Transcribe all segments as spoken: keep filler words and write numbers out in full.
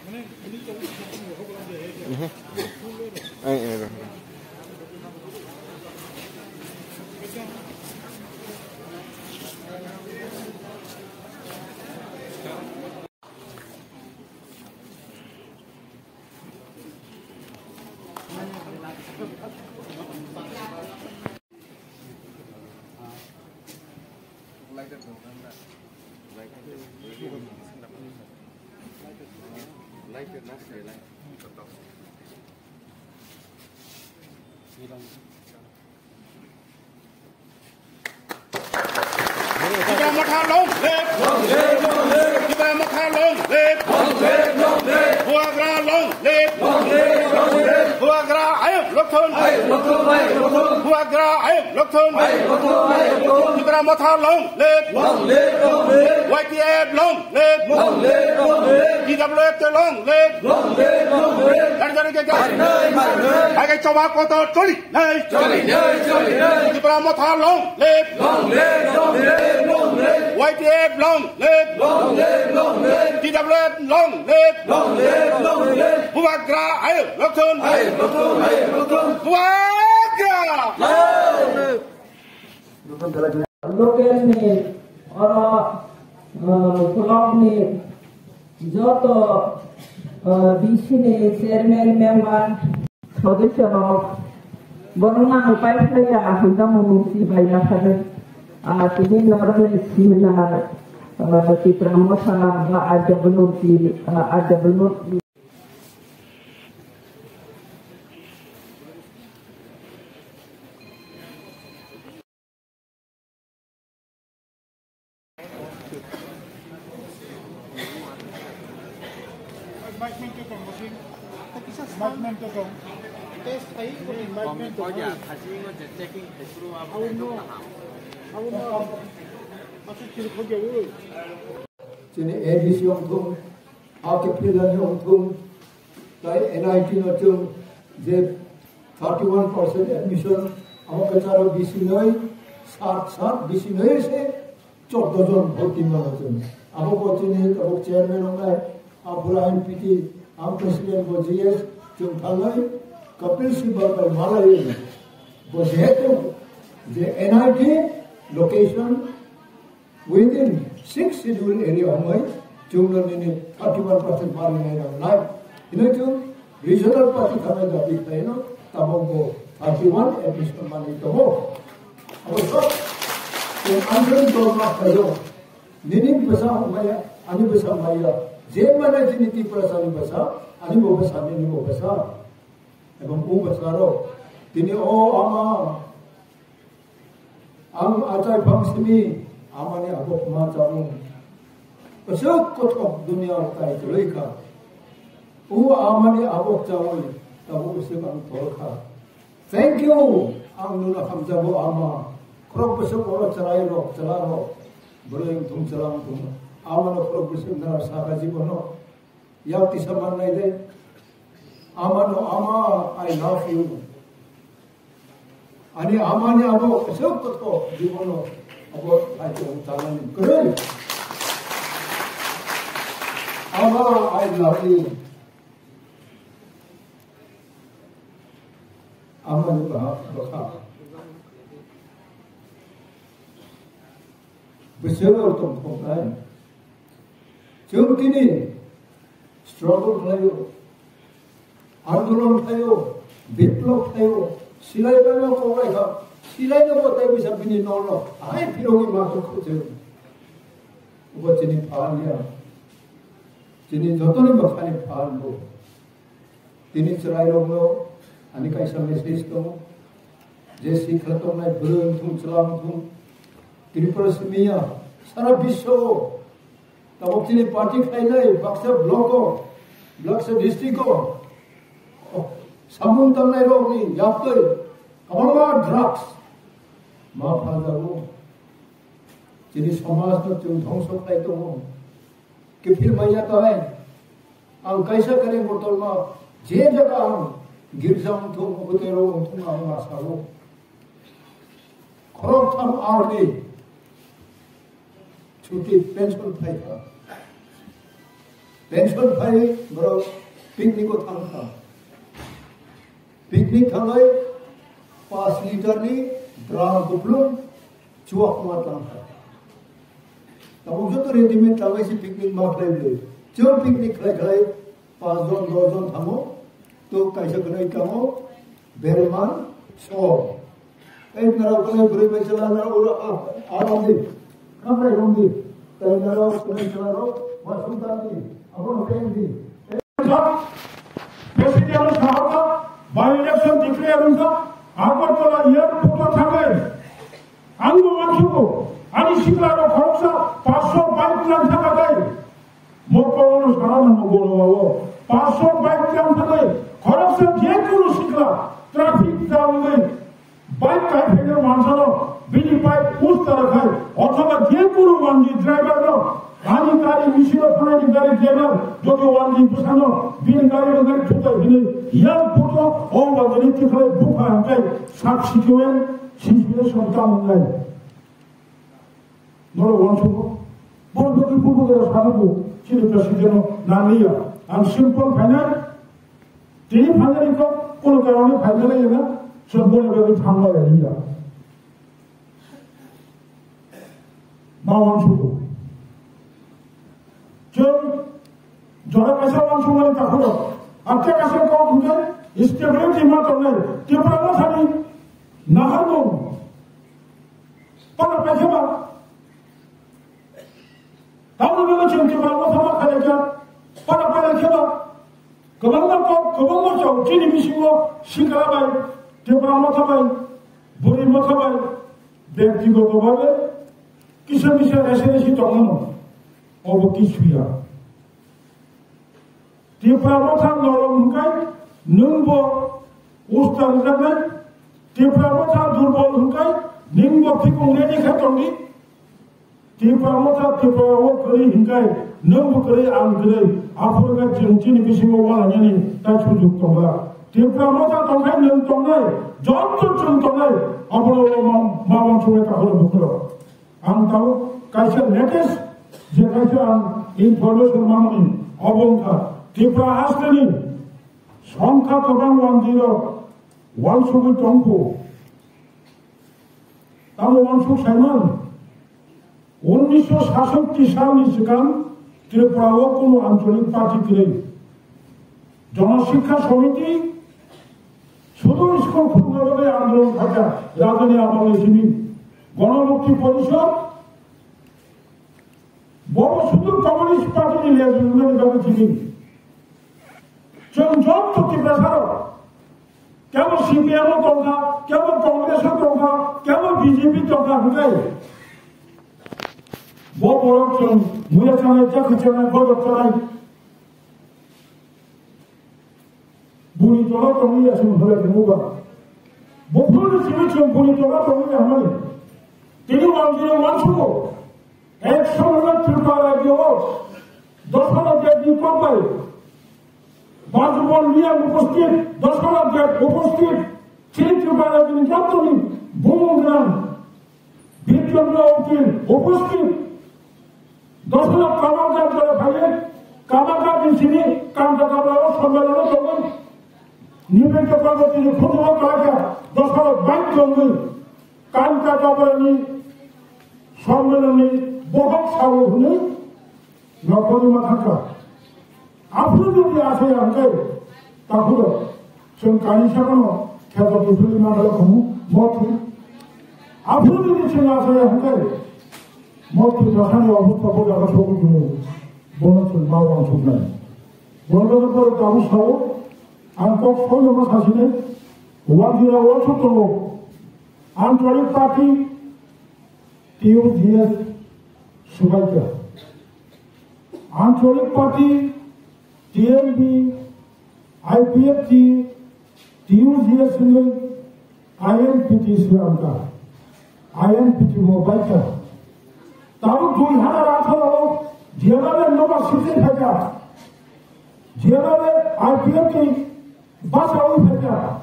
Mhm. Ai, ai, ro. Tipra Motha long live! Tipra Motha long live! Bubagra long live! Bubagra ayuk lokthun! Bubagra ayuk lokthun! Tipra Motha long live! Y T F long live! T W F long live! Lari jani ke jai! Hai ke choba kotor choli! Nei! Choli nei, choli nei. Tipra Motha long live! Long live, long live, long live. Y T F long live! Long live, long live. T W F long live! Long live, long live. Bubagra ayuk lokthun! Ayuk lokthun, ayuk lokthun. Bubagra! Long live. Local ni oro, ah, block ni joto, ah, B C ni chairman, member, sodosyo rok, borok no ang paiphlaiya, hwnjak mung si bai ma thangwi. Ah, tini norok ni seminar, ah, Tipra Motha ba R W T, ah, R W T. Chini A D C wngthung, a khe philani wngthung, tai N I T no chwng je thirty one percent admission, amo kwcharo bisinoi, sat sat bisinoi se chordo jon bhorti mano chwng. Abo bo chini tabuk chairman wngnai, a bura M P T, ang president bo G S, chwng thangnai Kapil Sibal bai malai bo jehetu je N I T location, within six schedule area hwnwi chwngno nini thirty one percent barinai rwnai. Hwnwi chwng regional party thangnai dabi khlaino, tabuk bo thirty one admission manwi tongo. Abo sok chwng Andhra dol ma khlaio. Nini bwsa maya, ani bwsa maya. Je mane chini Tiprasani bwsa, ani bo bwsa, nini bo bwsa. Ebong o bwsarok tini o ama, ang achai phang simi amani abok ma chawng. Kwchwk kothok dunia o tai kwrwi kha. O amani abok chawi tabuk bwswk ang tol kha. Thank you, ang nuna hamjago ama. Khorok bwswk oro chwrai rok, chwla rok. Bwrwi wngthung, chwla wngthung. Amano khorok bwswk nara sakha jibono. Yak tisa mannai de. Amano, "Ama, I love you." Ani amani abo kaisa kotho jibono abo kaitor tanani kwrwi. "Ama, I love you." Amani baha bwkha. Bwswk tongthoknai. Chwng tini struggle khlaio, andolon khlaio, biplop khlaio, silai bai no koklai kha, silai no bo tai bisa bini nol no, hai phirogwi ma thok kho chwng. Bo chini phan ya, chini jotoni bwkhani phan bo. Tini chwrairokno ani kaisa message tongo, je sikha tongnai bwrwi wngthung, chwla wngthung, Tripura simi ya, sara biswo o tabuk chini party khlainai baksa block o, baksa district o, o, samung tangnairokni yaktwi kwbangma drugs ma phaljago. Chini somajno chwng dhongso khlai tongo. Kiphil manya ta hai. Ang kaisa kare motor ma je jaga ang girja wngthung, hotel o wngthung ang ma sao. Khoroktham arni chuti pension phaikha. Pension phai borok picnic o thang kha. Picnic thangai pas liter ni drum kuplung chuak ma tang kha. Tabuk joto readymade thangai si picnic ma khlai bwlwi. Chwng picnic khlai khlai pas jon dos jon thango. To kaisa kwnwi tamo Berman Song. Ei narok kwnwi bwrwi bai chwla narok ura a, a romdi. Khamrai romdi. Tei narok kwnwi chwla rok wasung tangdi. Abono pengdi. President sahaka by election declare wngkha. Agartala airport o thangai. Ang bo wansukgo. Ani sikla rok khoroksa paanch sho bike lang thaka bai. Mokol ono sana nango bono bawo. Paanch sho bike lang thaka bai. Khoroksa je kunu sikla traffic jam wngwi bike kai phainai mansano bini bike push tara khai othoba je kunu wanji driver no ani gari misilo thanani gari driver jodi wanji bwsano bini gari no gari thutai hinwi yang photo o wanjini tikhlai bukha hwnkhai subsequent situation tamo wngnai. Norok uansukgo. Borok bagwi bubagra sanugo, chini president no nangliya. Ang simple phainai, tini phainai kok, kono karone phainai lai na, chwng boni bagwi thangma lai ya. Ma uansukgo. Chwng jora kaisa uansukmani takhoro. Atte kaisa kok hwnkhe stability ma tongnai. Tipra Mothani naharmung. Para paikhe ba. Tamoni bagwi chwng Tipra Motha ma khailai kha. Para pailai khe ba. Kwbangma kok, kwbangma chwng chini bisingo sikla bai, Tipra Motha bai, Bwrwi Motha bai, byaktigoto bhabe kisa misa rese resi tongmano. Obo kichuya. Tipra Motha norom hwnkhe nwng bo usta rwjaknai. Tipra Motha durbol hwnkhe nwng bo phikung ready khe tongdi. Tipra Motha Tripura o kwrwi hwnkhe nwng bo kwrwi ang kwrwi. Aphuru khe chwng chini bisingo uanainani tai sujuk tongo. Tipra Motha tongkhe nwng tongnai, joto chwng tongnai. Abono o ma, ma uansuknai takhoro bukhoro. Ang tabuk kaisa latest je kaisa ang information mamani obo wngkha Tripura hasteni songkha kwbang wanjwi rok uansugwi tongkhu. Tamo uansuk saiman, unnisho satsatti salni swkang Tripura o kunu ancholik party kwrwi. Jana Shiksha Samiti sudu school khulna bagwi andolon khaikha rajani amolni simi. Ganamukti Porishod bo sudu Communist Party ni leader wngmani bagwi simi. Chwng joto Tiprasa rok, kebo C P M o tongkha, kebo Congress o tongkha, kebo B J P tongkha hwnkhe bo borok chwng muya chanai, chakhi chanai, bodok chanai. Buni tola tongwi aswk hwlai tongo ba. Buphurni simi chwng buni tola tongwi hamani. Tini wanjwino uansugo. Ek somoi Tripura rajyo o dos hajar ni kok bai Bajubal Reang uposthit, dos hajar uposthit. Chini Tripura rajyoni jotoni bumung gwnang. Biplab Rao Ukil uposthit. Dosra Kamakhat jora phaiwi, Kamakhat ni simi Kanta Kabla o sommelon o tongwi, Nibendra Parbati ni khunjugo kwlaikha, dosra bai tongwi, Kanta Kabla ni sommelon ni bohok sao hwnwi, Nokoni ma thangkha. Aphuru jodi achaya hwnkhe, takhuro chwng kaisa phano kheto kiphilwi manwla khumu mothwi. Aphuru jodi chwng achaya hwnkhe, mothwi bwsani obostha bo jaga sogwi tongo. Bono chwng ma uansuknai. Bono joto pore tabuk sao, ang kok soino ma sasinai. Wanjwira uansuk tongo. Ancholik party, T U G S Subaikha. Ancholik party, T M B, I P F T, T U G S hwnwi I N P T swi ang kha. I N P T bo baikha. Tabuk dui hajar atharo o jiyanabe nobar sijai phaikha. Jiyanabe I P F T bachaui phaikha.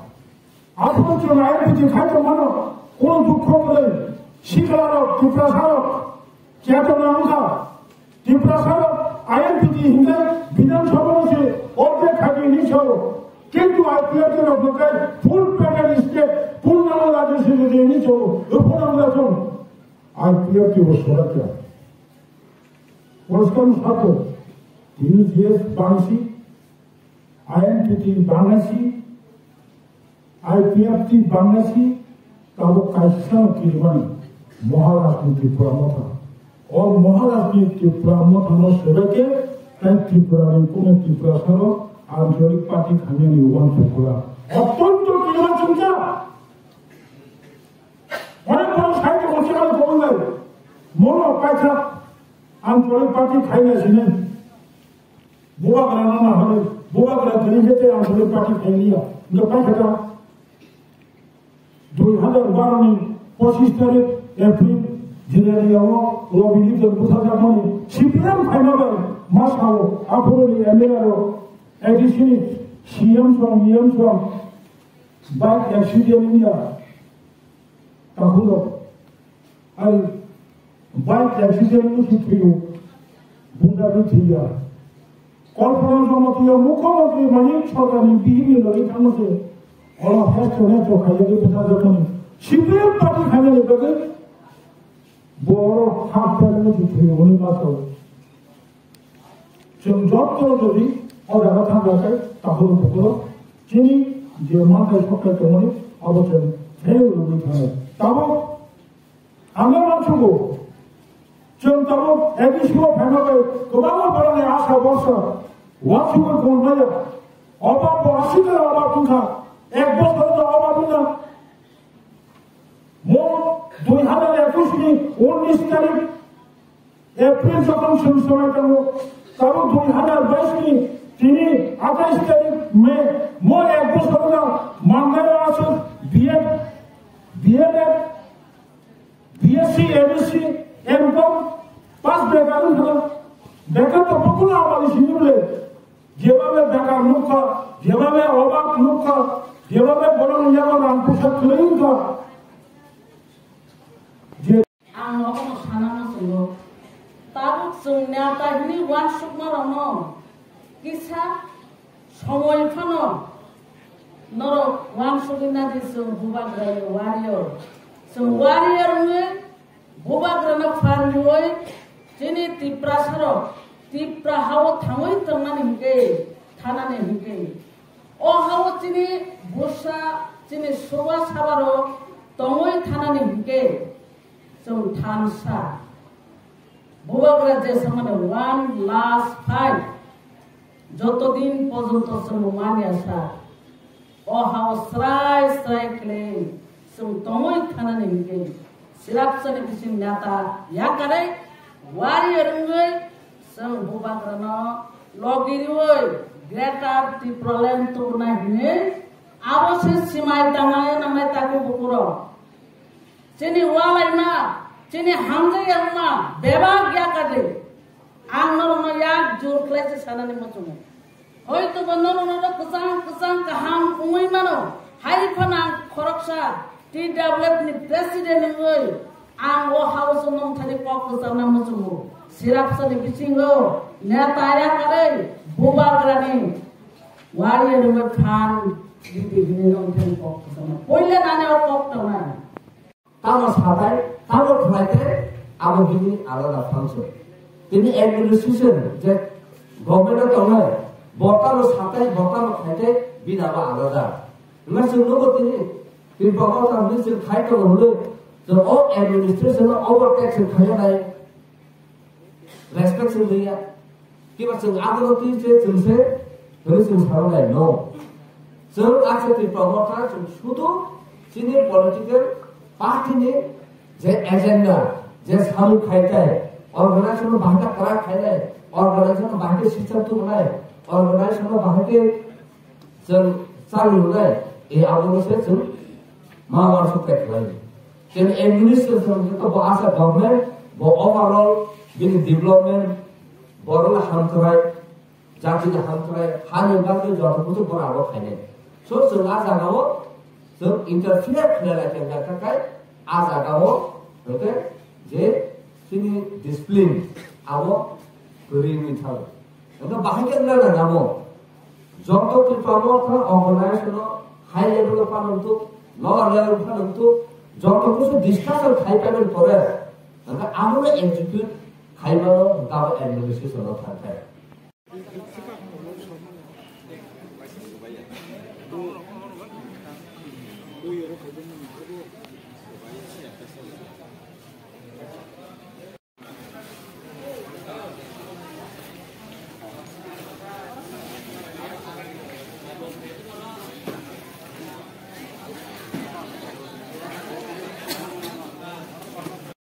Aphuru chwng I N P T khai tongmano, kunu dukho kwrwi, siklarok, Tiprasarok, chetona wngkha. Tiprasarok I N P T hinkhe Bidhan Sabha se order khadi ni sao. Kintu I P F T rok no kai full package state, full nang la de se de ni sao. Upon ang la chong. I P F T bo sorak ya. Poriskar sato. T U G S bangsi, I N P T bangsi, I P F T bangladeshi tabuk kaisa kirimani Maharashtra Tripura Motha. O Maharashtra Tripura Motha no sebeke tai Tripura ni kuno Tripura saro Ancholik Party khamyani uan Tripura. Ottonto kirima chungsa. Onek boro side ko chikar kobonai. Mono paisa Ancholik Party khaina sini. Bubagra no na hwnwi, bubagra gwnwi khe tei ang sini party khailiya. Hwnkhe paikha ta. Dui hazar baro ni pochis tarik April Jirania o Robi Litor butharjakmani C P M khaima bai ma sao aphuru ni M L A rok A D C ni C M song, E M song bike accident wngya. Takhurok. Ai bike accident no si thwiyo, bunda ni thwiya. Kalpana Jamatia mukhyamantri mani sorkar ni bihik ni logi thangma se. Oro hesto hesto khaiyagwi bwtharjakmani. C P M party khainani bagwi borok hap khainani si thwiyo hwnwi ma sao. Chwng joto jodi o jaga thangkha khe tahur bukhuk chini je manthai sokthai tongmani abo chwng fail wngwi thango. Tabuk ang no uansukgo, chwng tabuk A D C o phaima bai kwbangma borokni asha borsa uansugwi tonmaya. Oba bo aswk khe oba tongkha, ek bosor wngkha oba tongkha. Mo dui hazar ekush ni unnish tarik April jokhon chwng swmai tongo, tabuk dui hazar bais ni tini athais tarik May, mo ek bosor wngkha, mangai o aswk B Ed, B L Ed, B S C, M S C, M Com, pass bekar wngkha, bekar to bokolo abani simi bole, jebhabe bekar nukha, jebhabe obab nukha, jebhabe borokni yago rang puisa kwlwi wngkha, je Ang nogono sana muchungo. Tabuk chwng neta hwnwi uansukmarokno kisa somoi phano norok uansugwi nadi chwng Bubagrani warrior. Chwng warrior wngwi Bubagrano phan rwui chini Tiprasarok Tipra hao thangwi tongnani hinkhe, thanani hinkhe. O hao chini busa, chini soba sabarok tongwi thanani hinkhe. Chwng thansa. Bubagra je samani one last fight. Joto din porjonto chwng manya sa. O hao srai srai khlai chwng tongwi thanani hinkhe. Sirapsani bising neta yakarwi warrior wngwi chwng Bubagrano logi rwui Greater Tipraland tubunai hinwi abo se simai tangnai nangnai takhuk bukurok. Chini walaima, chini hamjakya wngma bebak yakadi. Ang norokno yak jur khlai se sanani muchungo. Hoitoba norokno kwchang kwchang kaham wngwi mano. Hai phano ang khoroksa T W F ni president wngwi ang o house o nongthani kok kwcharna muchungo. Sirapsani bisingo neta yakarwi Bubagrani warrior wngwi phan ridi hinwi nongthani kok kwcharna. Puila nani o kok tongnai. Tamo satai, tamo khlaite, abo bini alada function. Tini administration je government o tongnai, bo tamo satai, bo tamo khlaite, bini abo alada. Hwnba chwng nugo tini, tini bo tamo hwnwi chwng khai tongo hwnwi, chwng o administration o overtake chwng khaina nai. Respect se liya. Kiba chwng agro twi se chwng se, hwnwi chwng sarok lai no. Chwng akhe twi promoter chwng sudu chini political party ni je agenda, je samung khai tai, organization no bahai khe kwrak khai nai, organization no bahai khe sijak tubunai, organization no bahai khe Chwng chang nungnai, e abono se chwng ma uansuk pai khlai. Chwng administration hwnkhe bo asa government, bo overall bini development, borokni hamkrai, jatini hamkrai, hani bagwi joto kuchuk bono abo khainai. So chwng a jagao chwng interfere khlai lai khe wngkha khe a jagao hwnkhe je chini discipline abo kwrwi wngwi thango. Hwnkhe bahai khe wngna nang amo. Joto Tripura Motha organization no high level o phano wngthok, lower level o phano wngthok, joto kusu discussion khai paimani pore, hwnkhe abono execute khaimano hwnkhe abo administration o thangkhe.